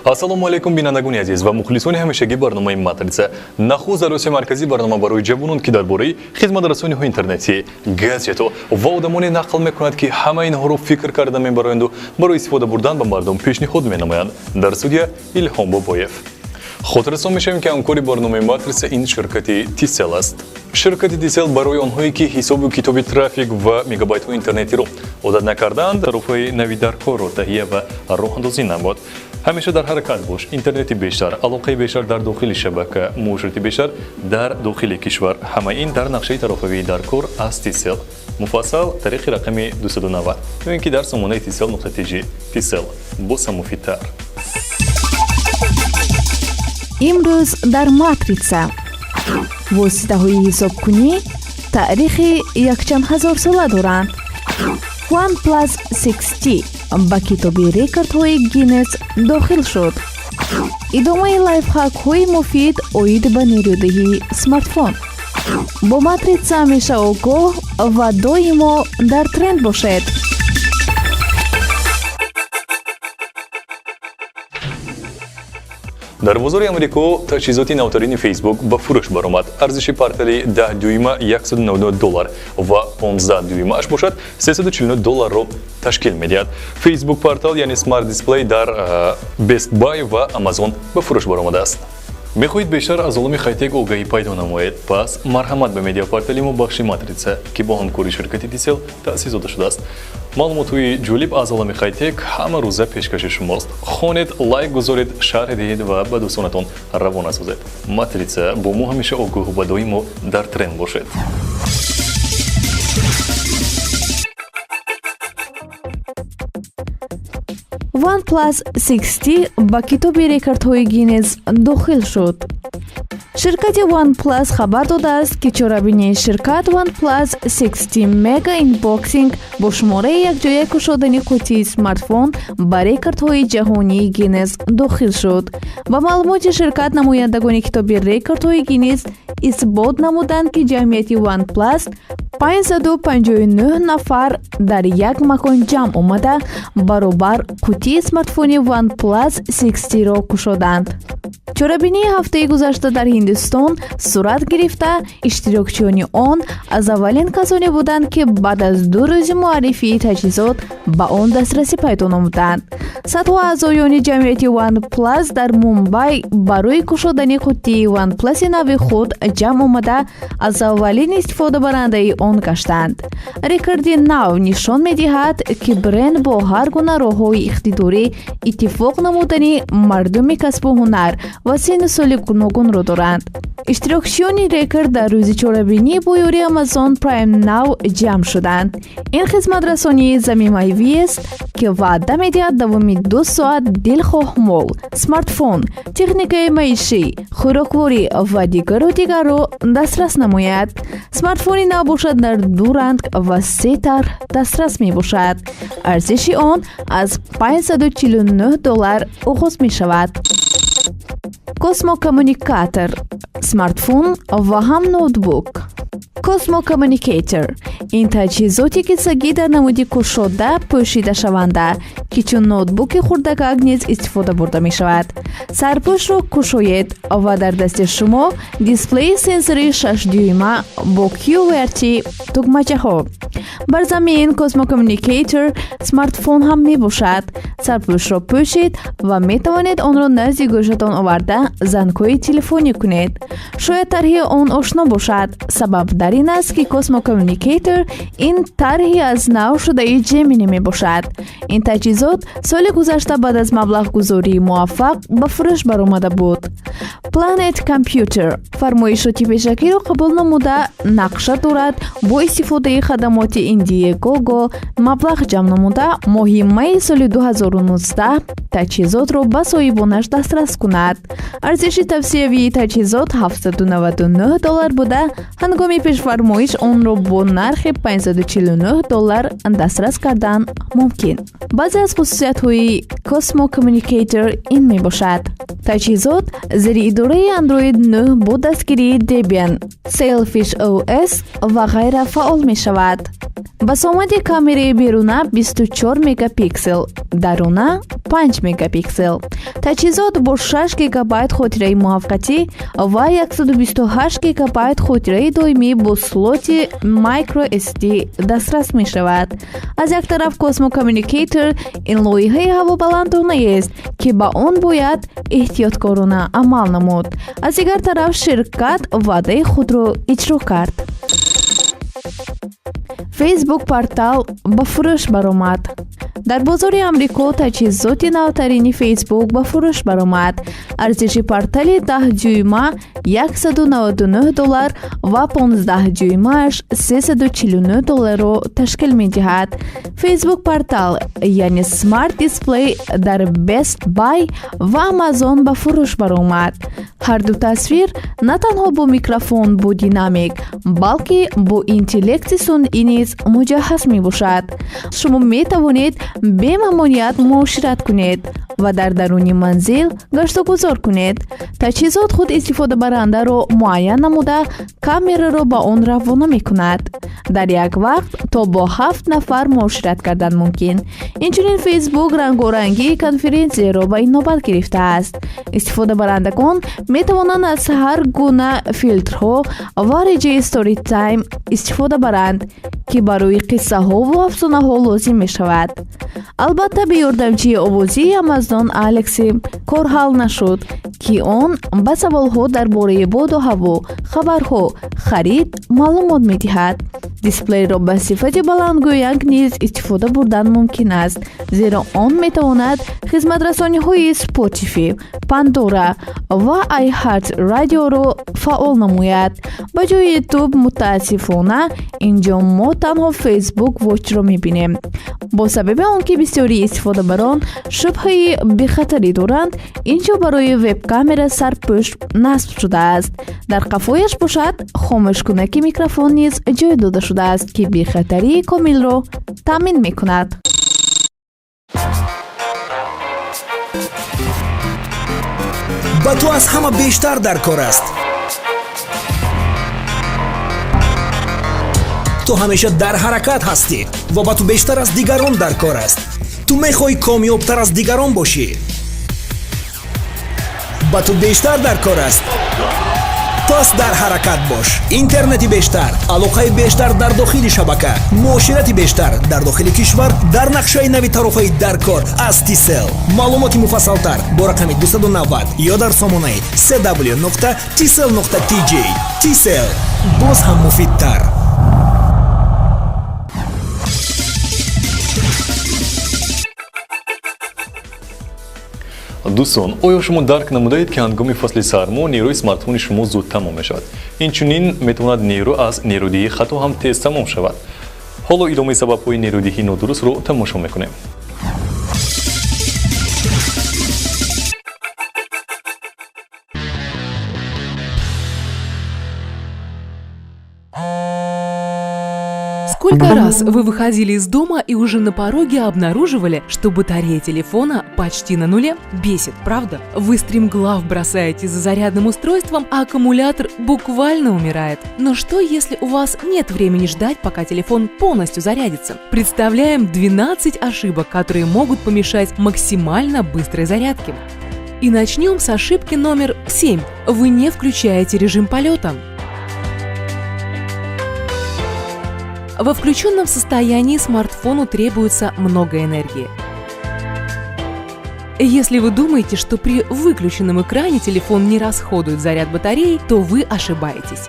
Ассалому алайкум, бинандагони азиз ва мухлисони ҳамешагии барномаи «Матрица». Нахуст дар Осиёи Марказӣ барнома барои ҷавонон, ки дар бораи хизматрасониҳои интернетӣ, гаджетҳо ва одамоне нақл мекунад, ки ҳама инҳоро фикр карда мебароянду барои истифода бурдан ба мардум пешниҳод менамоянд. Дар студия Илҳом Бобоев. Хотиррасон мешавем, ки ҳамкори барномаи «Матрица» ин ширкати Тисел аст. Ширкати Тисел барои онҳое, ки ҳисобу китоби трафик ва мегабайтҳои интернетиро одат накардаанд, тарофаи нави даркорро таҳия ва роҳандозӣ намуд. Ҳамеша дар ҳаракат бош. Интернети бештар, алоқаи бештар дар дохили шабака, муоширати бештар дар дохили кишвар, ҳама ин дар нақшаи тарофавии даркор аз Тисел. Муфассал тариқи рақами 290 ё ин ки дар сомонаи tcell.tj. Тисел боз ҳам муфидтар. Имрӯз дар «Матрица»: воситаҳои ҳисобкунӣ таърихи якчанд ҳазорсола доранд. OnePlus 6T ба китоби рекордҳои Гиннес дохил шуд. Идомаи лайфхакҳои муфид оид ба нерӯдиҳии смартфон. Бо «Матрица» ҳамеша огоҳ ва доимо дар тренд бошед. Дар бозори Амрико таҷҳизоти навтарини Фейсбук ба фурӯш баромад. Арзиши портали 10 дюйма 199 доллар ва 15 дюймааш бошад 349 долларро ташкил медиҳад. Фейсбук портал, яъне смарт дисплей, дар Best Buy ва Amazon ба фурӯш баромадааст. Мехоҳед бештар аз олами хайтек огаҳӣ пайдо намоед? Пас марҳамат ба медиапортали мо, бахши «Матрица», ки бо ҳамкории ширкати Тисел таъсис дода шудааст. Маълумотҳои ҷолиб аз олами хайтек ҳама рӯза пешкаши шумост. Хонед, лайк гузоред, шарҳ диҳед ва ба дӯстонатон равона созед. «Матрица», бо мо ҳамеша огоҳу ва доимо дар тренд бошед. OnePlus 6T ба китоби рекордҳои Гиннес дохил шуд. Ширкати OnePlus хабар додааст, ки чорабинии ширкат OnePlus 6T Mega Unboxing бо шумораи якҷоя кушодани қуттии смартфон ба рекордҳои ҷаҳонии Гиннес дохил шуд. Ба маълумоти ширкат, намояндагони китоби рекордҳои Гиннес исбот намуданд, ки ҷамъияти OnePlus 559 нафар дар як макон ҷамъ омада, баробар қуттии смартфони OnePlus 6T-ро кушоданд. Чорабинии ҳафтаи гузашта дар Ҳиндустон сурат гирифта, иштирокчиёни он аз аввалин касоне буданд, ки баъд аз 2 рӯзи муаррифии таҷҳизот ба он дастрасӣ пайдо намуданд. Садҳо аъзоёни ҷамъияти OnePlus дар Мумбай барои кушодани қуттии OnePlus-и нави худ ҷамъ омада, аз аввалин истифодабарандаи он гаштанд. Рекорди нав нишон медиҳад, ки бренд бо ҳар гуна роҳҳои иқтидорӣ иттифоқ намудани мардуми касбу ҳунар ва синну соли гуногунро доранд. Иштирокчиёни рекорд дар рӯзи чорабинӣ бо ёрии Amazon Prime Now ҷамъ шуданд. Ин хизматрасонии замимавиест, ки ваъда медиҳад давоми 2 соат дилхоҳ мол, смартфон, техникаи маишӣ, хӯрокворӣ ва дигару дигарро дастрас намояд. Смартфони нав бошад дар ду ранг ва се тарҳ дастрас мебошад. Арзиши он аз 549 доллар оғоз мешавад. Cosmo Communicator — смартфон ва ҳам ноутбук. Cosmo Communicator — ин таҷҳизоте кисагӣ дар намуди кушода пӯшидашаванда, ки чун ноутбуки хурдакак низ истифода бурда мешавад. Сарпӯшро кушоед ва дар дасти шумо дисплеи сенсории 6 дюйма бо QWERTY тугмачаҳо. Бар замин Cosmo Communicator смартфон ҳам мебошад. Сарпӯшро пӯшед ва метавонед онро назди гӯшатон оварда, зангҳои телефонӣ кунед. Шояд тарҳи он ошно бошад. Сабаб дар ин аст, ки Cosmo Communicator ин тарҳи аз нав шудаи Gemini мебошад. Ин таҷҳизот соли гузашта баъд аз маблағгузории муваффақ ба фурӯш баромада буд. Planet Computer фармоишоти пешакиро қабул намуда, нақша дорад бо истифодаи хадамоти Indiegogo маблағ ҷамъ намуда, моҳи майи соли 2019 таҷҳизотро ба соҳибонаш дастрас кунад. Арзиши тавсиявии таҷҳизот 799 доллар буда, ҳангоми пешфармоиш онро бо нархи 549 доллар дастрас кардан мумкин. Баъзе аз хусусиятҳои Cosmo Communicator ин мебошад: таҷҳизот зери идораи Android 9 бо дастгирии Debian, Sailfish OS ва ғайра фаъол мешавад. Басомади камераи беруна 24 мегапиксел, даруна 5 мегапиксел. Таҷҳизот бо 6 гигабайт хотираи муваққатӣ ва 128 гигабайт хотираи доимӣ бо слоти microSD дастрас мешавад. Аз як тараф, Cosmo Communicator ин лоиҳаи ҳавобаландонаест, ки ба он бояд эҳтиёткорона амал намуд. Аз дигар тараф, ширкат ваъдаи худро иҷро кард. Facebook Портал ба фурӯш баромад. Дар бозори Амрико таҷҳизоти навтарини Facebook ба фурӯш баромад. Арзиши портали 10 дюйма 199 доллар ва 15 дюймааш 349 долларро ташкил медиҳад. Facebook Портал, яъне смарт дисплей, дар Best Buy ва Amazon ба фурӯш баромад. Ҳарду тасвир на танҳо бо микрофон бо динамик, балки бо интеллекти сунъӣ низ муҷаҳҳаз мебошад. Шумо метавонед бемамоният муошират кунед ва дар даруни манзил гаштугузор кунед. Таҷҳизот худ истифодабарандаро муайян намуда, камераро ба он равона мекунад. Дар як вақт то бо ҳафт нафар муошират кардан мумкин. Инчунин Фейсбук рангорангии конференсияро ба инобат гирифтааст. Истифодабарандагон метавонанд аз ҳар гуна филтрҳо ва реҷаи Storytime истифода баранд, ки барои қиссаҳову афсонаҳо лозим мешавад. Албатта, бе ёрдамчии овозии Амазон Алекси кор ҳал нашуд, ки он ба саволҳо дар бораи боду ҳаво, хабарҳо, харид маълумот медиҳад. Дисплейро ба сифати баландгӯяк низ истифода бурдан мумкин аст, зеро он метавонад хизматрасониҳои Spotify, Pandora ва iHeart Radioро фаъол намояд. Ба ҷои YouTube, мутаассифона, инҷо мо танҳо Facebook Watchро мебинем. Бо сабаби он ки бисёрии истифодабарон шубҳаи бехатарӣ доранд, инҷо барои веб-камера сарпӯш насб шудааст. Дар қафояш бошад, хомӯшкунаки микрофон низ ҷой дода шудааст, ки бехатарии комилро таъмин мекунад. Ба ту аз ҳама бештар дар кор аст. Ту ҳамеша дар ҳаракат ҳастӣ ва ба ту бештар аз дигарон дар кор аст. Ту мехоҳӣ комёбтар аз дигарон бошӣ. Ба ту бештар дар кор аст. Пас дар ҳаракат бош. Интернети бештар, алоқаи бештар дар дохили шабака, муоширати бештар дар дохили кишвар дар нақшаи нави тарофаи дар кор аз Тисел. Маълумоти муфассалтар бо рақами 290 ё дар сомонаи cw.tcell.tj. Тисел боз ҳам муфидтар. Дӯстон, оё шумо дарк намудаед, ки ҳангоми фасли сармо нерӯи смартфони шумо зуд тамом мешавад? Инчунин метавонад нерӯ аз нерӯдиҳии хато ҳам тез тамом шавад. Ҳоло идомаи сабабҳои нерӯдиҳии нодурустро тамошо мекунем. Сколько раз вы выходили из дома и уже на пороге обнаруживали, что батарея телефона почти на нуле? Бесит, правда? Вы стремглав бросаете за зарядным устройством, а аккумулятор буквально умирает. Но что, если у вас нет времени ждать, пока телефон полностью зарядится? Представляем 12 ошибок, которые могут помешать максимально быстрой зарядке. И начнем с ошибки номер 7. Вы не включаете режим полета. Во включенном состоянии смартфону требуется много энергии. Если вы думаете, что при выключенном экране телефон не расходует заряд батареи, то вы ошибаетесь.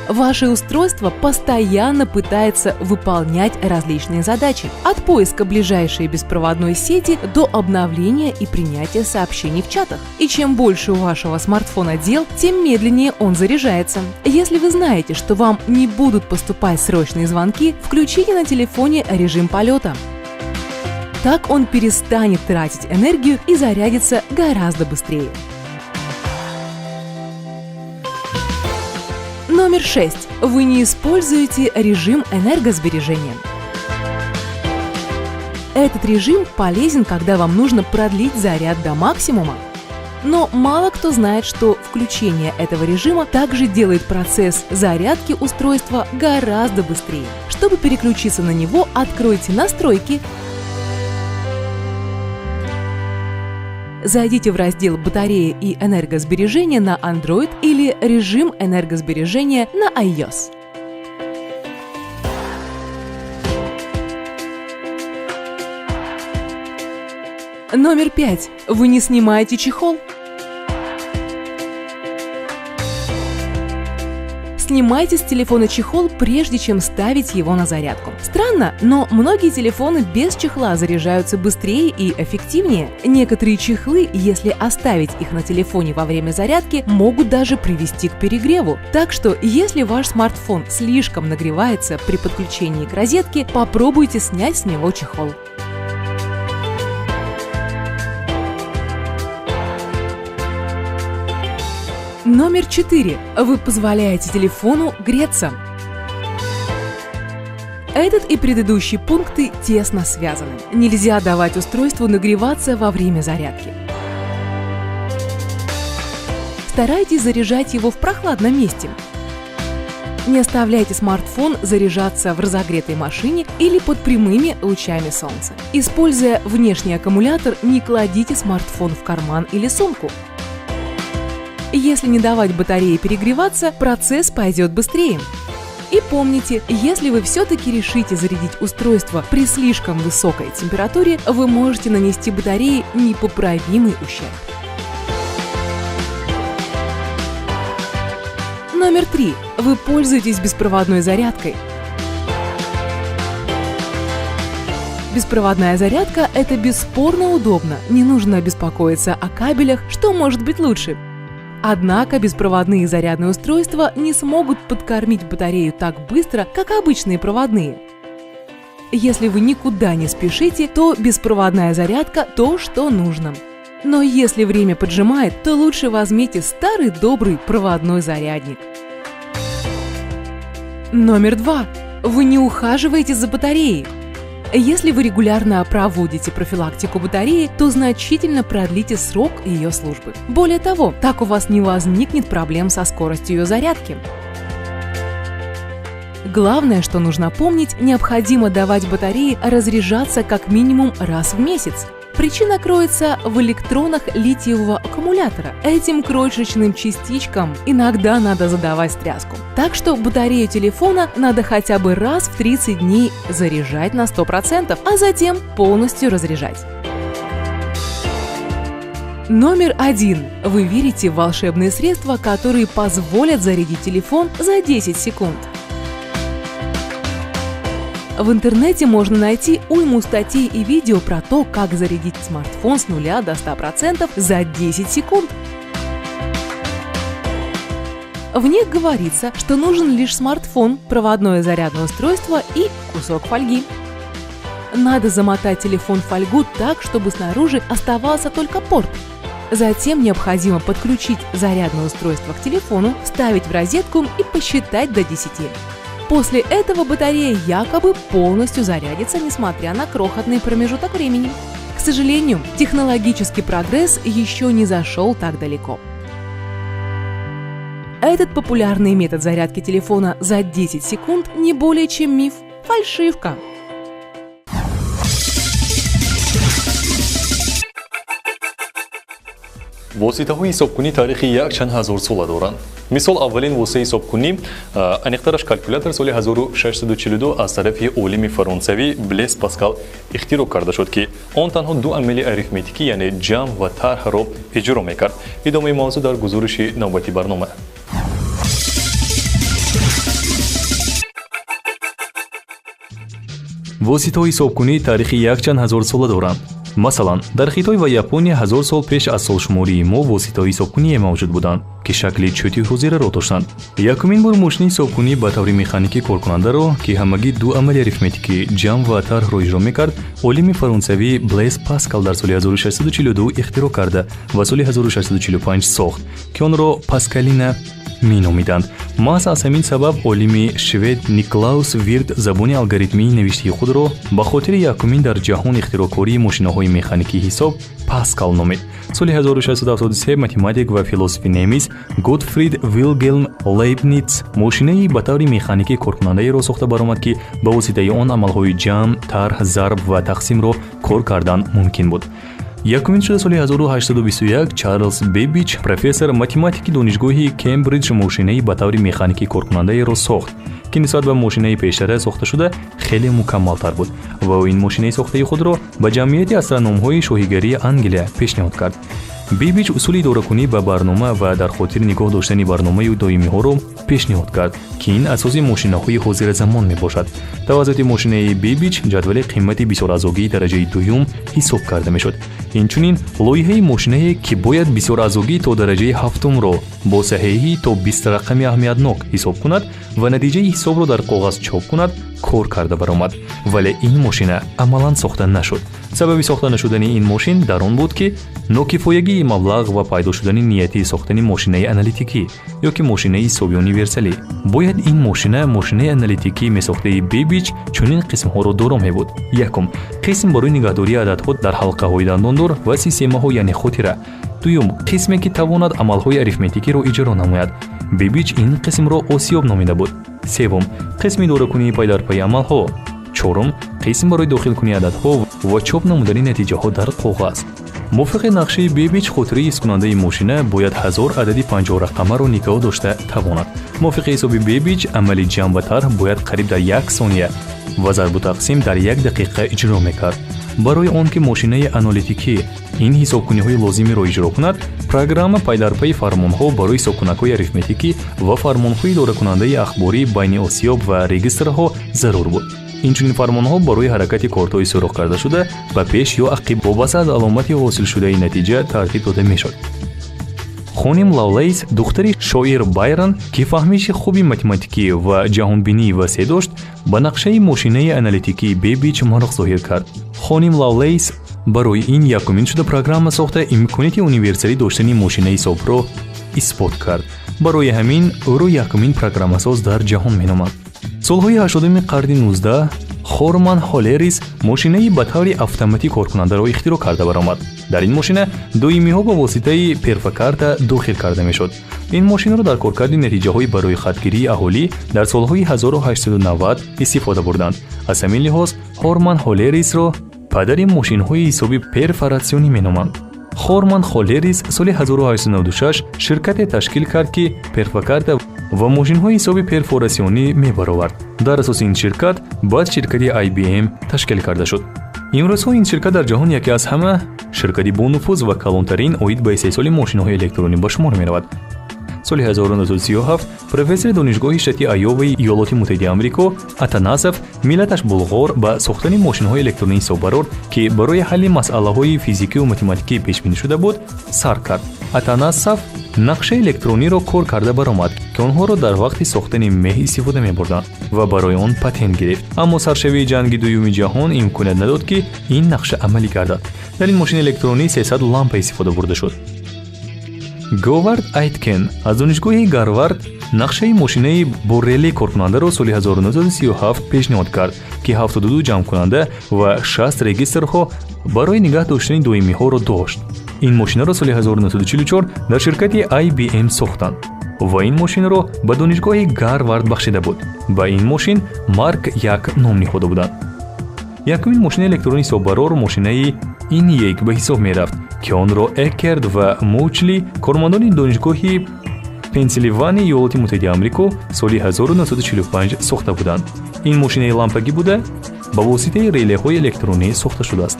Ваше устройство постоянно пытается выполнять различные задачи. От поиска ближайшей беспроводной сети до обновления и принятия сообщений в чатах. И чем больше у вашего смартфона дел, тем медленнее он заряжается. Если вы знаете, что вам не будут поступать срочные звонки, включите на телефоне режим полета. Так он перестанет тратить энергию и зарядится гораздо быстрее. Номер 6. Вы не используете режим энергосбережения. Этот режим полезен, когда вам нужно продлить заряд до максимума. Но мало кто знает, что включение этого режима также делает процесс зарядки устройства гораздо быстрее. Чтобы переключиться на него, откройте «Настройки», зайдите в раздел «Батарея и энергосбережение» на Android или «Режим энергосбережения» на iOS. Номер 5. Вы не снимаете чехол. Снимайте с телефона чехол, прежде чем ставить его на зарядку. Странно, но многие телефоны без чехла заряжаются быстрее и эффективнее. Некоторые чехлы, если оставить их на телефоне во время зарядки, могут даже привести к перегреву. Так что, если ваш смартфон слишком нагревается при подключении к розетке, попробуйте снять с него чехол. Номер 4. Вы позволяете телефону греться. Этот и предыдущие пункты тесно связаны. Нельзя давать устройству нагреваться во время зарядки. Старайтесь заряжать его в прохладном месте. Не оставляйте смартфон заряжаться в разогретой машине или под прямыми лучами солнца. Используя внешний аккумулятор, не кладите смартфон в карман или сумку. Если не давать батарее перегреваться, процесс пойдет быстрее. И помните, если вы все-таки решите зарядить устройство при слишком высокой температуре, вы можете нанести батарее непоправимый ущерб. Номер 3. Вы пользуетесь беспроводной зарядкой. Беспроводная зарядка – это бесспорно удобно. Не нужно беспокоиться о кабелях, что может быть лучше. Однако беспроводные зарядные устройства не смогут подкормить батарею так быстро, как обычные проводные. Если вы никуда не спешите, то беспроводная зарядка – то, что нужно. Но если время поджимает, то лучше возьмите старый добрый проводной зарядник. Номер 2. Вы не ухаживаете за батареей. Если вы регулярно проводите профилактику батареи, то значительно продлите срок ее службы. Более того, так у вас не возникнет проблем со скоростью ее зарядки. Главное, что нужно помнить, необходимо давать батарее разряжаться как минимум раз в месяц. Причина кроется в электронах литиевого аккумулятора. Этим крошечным частичкам иногда надо задавать тряску. Так что батарею телефона надо хотя бы раз в 30 дней заряжать на 100%, а затем полностью разряжать. Номер 1. Вы верите в волшебные средства, которые позволят зарядить телефон за 10 секунд. В интернете можно найти уйму статей и видео про то, как зарядить смартфон с 0 до 100% за 10 секунд. В них говорится, что нужен лишь смартфон, проводное зарядное устройство и кусок фольги. Надо замотать телефон в фольгу так, чтобы снаружи оставался только порт. Затем необходимо подключить зарядное устройство к телефону, вставить в розетку и посчитать до 10. После этого батарея якобы полностью зарядится, несмотря на крохотный промежуток времени. К сожалению, технологический прогресс еще не зашел так далеко. Этот популярный метод зарядки телефона за 10 секунд не более чем миф, фальшивка. Воситаҳои ҳисобкунӣ таърихи якчанд ҳазор сола доранд. Мисол, аввалин воситаи ҳисобкунӣ, аниқтараш калькулятор, соли 1642 аз тарафи олими фаронсавӣ Блес Паскал ихтироъ карда шуд, ки он танҳо ду амали арифметикӣ, яъне ҷамъ ва тарҳро иҷро мекард. Идомаи мавзӯъ дар гузориши навбати барнома. Воситаҳои ҳисобкунӣ таърихи якчанд ҳазор сола доранд. Масалан, дар Хитой ва Япония 1000 сол пеш аз солшумории мо воситаҳои ҳисобкуние мавҷуд буданд, ки шакли чӯти ҳозираро доштанд. Якумин бор мошини ҳисобкунӣ ба таври механикӣ коркунандаро, ки ҳамагӣ ду амали арифметикӣ ҷамъ ва тарҳро иҷро мекард, олими фаронсавӣ Блес Паскал дар соли 1642 ихтироъ карда ва соли 1645 сохт, ки онро Паскалина Меномиданд. Маҳз аз ҳамин сабаб олими швед Никлаус Вирт забони алгоритмии навиштии худро ба хотири якумин дар ҷаҳон ихтироъкории мошинаҳои механикии ҳисоб Паскал номид. Соли 1673 математик ва философи немис Готфрид Вилгелм Лейбниц мошинаи ба таври механикӣ коркунандаеро сохта баромад, ки ба воситаи он амалҳои ҷамъ, тарҳ, зарб ва тақсимро кор кардан мумкин буд. Якумин шуда соли 1821 Чарлз Бебич, профессор математики Донишгоҳи Кембриҷ, мошинаи ба таври механикӣ коркунандаеро сохт, ки нисбат ба мошинаи пештара сохташуда хеле мукаммалтар буд, ва ӯ ин мошинаи сохтаи худро ба ҷамъияти астрономҳои шоҳигарии Англия пешниҳод кард. Бебич усули идоракунӣ ба барнома ва дар хотир нигоҳ доштани барномаю доимиҳоро пешниҳод кард, ки ин асоси мошинаҳои ҳозиразамон мебошад. Тавассути мошинаи Бебич ҷадвали қимати бисёраъзогии дараҷаи дуюм ҳисоб карда мешуд. Инчунин лоиҳаи мошинае, ки бояд бисёраъзогӣ то дараҷаи ҳафтумро бо саҳеҳӣ то 20 рақами аҳамиятнок ҳисоб кунад ва натиҷаи ҳисобро дар коғаз чоп кунад, кор карда баромад. Вале ин мошина амалан сохта нашуд. Сабаби сохта нашудани ин мошин дар он буд, ки нокифоягии маблағ ва пайдо шудани нияти сохтани мошинаи аналитикӣ ё ки мошинаи ҳисоби универсалӣ. Бояд ин мошина, мошинаи аналитикӣ месохтаи Бебич, чунин қисмҳоро доро мебуд: якум, қисм барои нигаҳдории ададҳо дар ҳалқаҳои дандондор ва системаҳо, яъне хотира; дуюм, қисме, ки тавонад амалҳои арифметикиро иҷро намояд. Бебич ин қисмро осиёб номида буд; севум, қисми идоракунии пайдарпайи амалҳо; чорум, қисм барои дохилкунии ададҳо ва чоп намудани натиҷаҳо дар коғаз. Мувофиқи нақшаи Бебич, хотираи ҳисскунандаи мошина бояд 1000 адади 50-рақамаро нигоҳ дошта тавонад. Мувофиқи ҳисоби Бебич, амали ҷамъ ва тарҳ бояд қариб дар як сония ва зарбу тақсим дар як дақиқа иҷро мекард. Барои он ки мошинаи аналитикӣ ин ҳисобкуниҳои лозимиро иҷро кунад, программа пайдарпайи фармонҳо барои ҳисобкунакҳои арифметикӣ ва фармонҳои идоракунандаи ахборӣ байни осиёб ва регистрҳо зарур буд. Инчунин фармонҳо барои ҳаракати кортҳои сурох кардашуда ба пеш ё ақиб вобаста аз аломати ҳосилшудаи натиҷа тартиб дода мешуд. Хоним Лавлейс, духтари шоир Байрон, ки фаҳмиши хуби математикӣ ва ҷаҳонбинии васеъ дошт, ба нақшаи мошинаи аналитикии Бебич мароқ зоҳир кард. Хоним Лавлейс барои ин якумин шуда программа сохта, имконияти универсалӣ доштани мошинаи ҳисобро исбот кард. Барои ҳамин ӯро якумин программасоз дар ҷаҳон меноманд. Солҳои 80-уми қарни 19 Хорман Холерис мошинаи ба таври автоматӣ коркунандаро ихтироъ карда баромад. Дар ин мошина доимиҳо ба воситаи перфокарта дохил карда мешуд. Ин мошинаро дар коркарди натиҷаҳои барои хатгирии аҳолӣ дар солҳои 1890 истифода бурданд. Аз ҳамин лиҳоз Хорман Холерисро падари мошинҳои ҳисоби перфоратсионӣ меноманд. Хорман Холерис соли 1896 ширкате ташкил кард, ки перфокарта ва мошинҳои ҳисоби перфоратсионӣ мебаровард. Дар асоси ин ширкат баъд ширкати IBM ташкил карда шуд. Имрӯзҳо ин ширкат дар ҷаҳон яке аз ҳама ширкати бонуфуз ва калонтарин оид ба истеҳсоли мошинҳои электронӣ ба шумор меравад. Соли 1937 профессори Донишгоҳи штати Айоваи Иёлоти Муттаҳидаи Амрико Атанасов, миллаташ булғор, ба сохтани мошинҳои электронии ҳисоббарор, ки барои ҳалли масъалаҳои физикию математикӣ пешбинӣ шуда буд, сар кард. Атанасов нақшаи электрониро кор карда баромад, ки онҳоро дар вақти сохтани меҳ истифода мебурданд, ва барои он патент гирифт. Аммо саршавии Ҷанги Дуюми ҷаҳон имконият надод, ки ин нақша амалӣ гардад. Дар ин мошини электронӣ 300 лампа истифода бурда шуд. Говард Айткен аз Донишгоҳи Гарвард нақшаи мошинаи бо реле коркунандаро соли 1937 пешниҳод кард, ки 72 ҷамъкунанда ва 60 регистрҳо барои нигаҳ доштани доимиҳоро дошт. Ин мошинаро соли 1944 дар ширкати IBM сохтанд ва ин мошинро ба Донишгоҳи Гарвард бахшида буд. Ба ин мошин Марк 1 ном ниҳода буданд. Якумин мошинаи электронии ҳисоббарор мошинаи ENIAC ба ҳисоб мерафт, ки онро Экерд ва Мучли, кормандони Донишгоҳи Пенсилванияи Иёлоти Муттаҳидаи Амрико, соли 1945 сохта буданд. Ин мошинаи лампагӣ буда, ба воситаи релеҳои электронӣ сохта шудааст.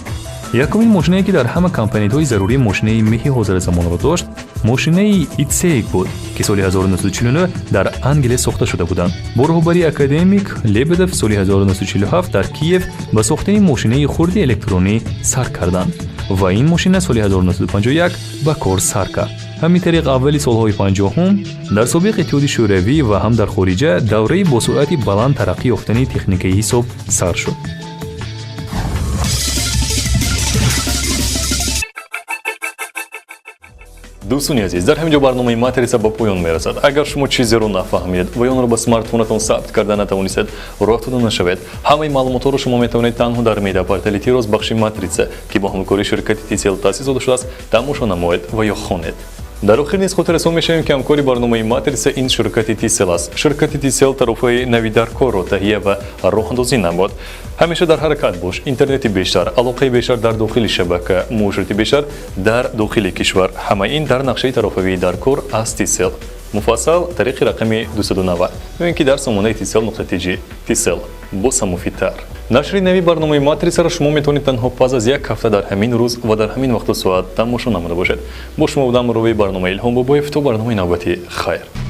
Якумин мошинае, ки дар ҳама компонентҳои зарурии мошинаи меҳи ҳозиразамонро дошт, мошинаи ИЦЕК буд, ки соли 1949 дар Англия сохта шуда буданд. Бо роҳбарии академик Лебедев соли 1947 дар Киев ба сохтани мошинаи хурди электронӣ сар карданд ва ин мошина соли 1951 ба кор сар кард. Ҳамин тариқ, аввали солҳои 50-ум дар собиқ Иттиҳоди Шӯравӣ ва ҳам дар хориҷа давраи бо суръати баланд тараққӣ ёфтани техникаи ҳисоб сар шуд. Дӯстони азиз, дар ҳамин ҷо барномаи «Матрица» ба поён мерасад. Агар шумо чизеро нафаҳмидед ва онро ба смартфонатон сабт карда натавонистед, роҳ нашавед. Ҳамаи маълумотҳоро шумо метавонед танҳо дар медиапортали Тироз, бахши «Матрица», ки бо ҳамкории ширкати Тисел таъсис дода шудааст, тамошо намоед ва ё хонед. Дар охир низ хотиррасон мешавем, ки ҳамкори барномаи «Матрица» ин ширкати Тисел аст. Ширкати Тисел тарофаи нави даркорро таҳия ва роҳандозӣ намуд. Ҳамеша дар ҳаракат бош. Интернети бештар, алоқаи бештар дар дохили шабака, муоширати бештар дар дохили кишвар, ҳама ин дар нақшаи тарофавии даркор аз Тисел. Муфассал тариқи рақами 290 ё ин ки дар сомонаи tcell.tj. Тисел боз ҳам муфидтар. Нашри нави барномаи «Матрицаро» шумо метавонед танҳо пас аз як ҳафта, дар ҳамин рӯз ва дар ҳамин вақту соат тамошо намуда бошед. Бо шумо будам ровии барнома Илҳом Бобоев. То барномаи навбатӣ, хайр.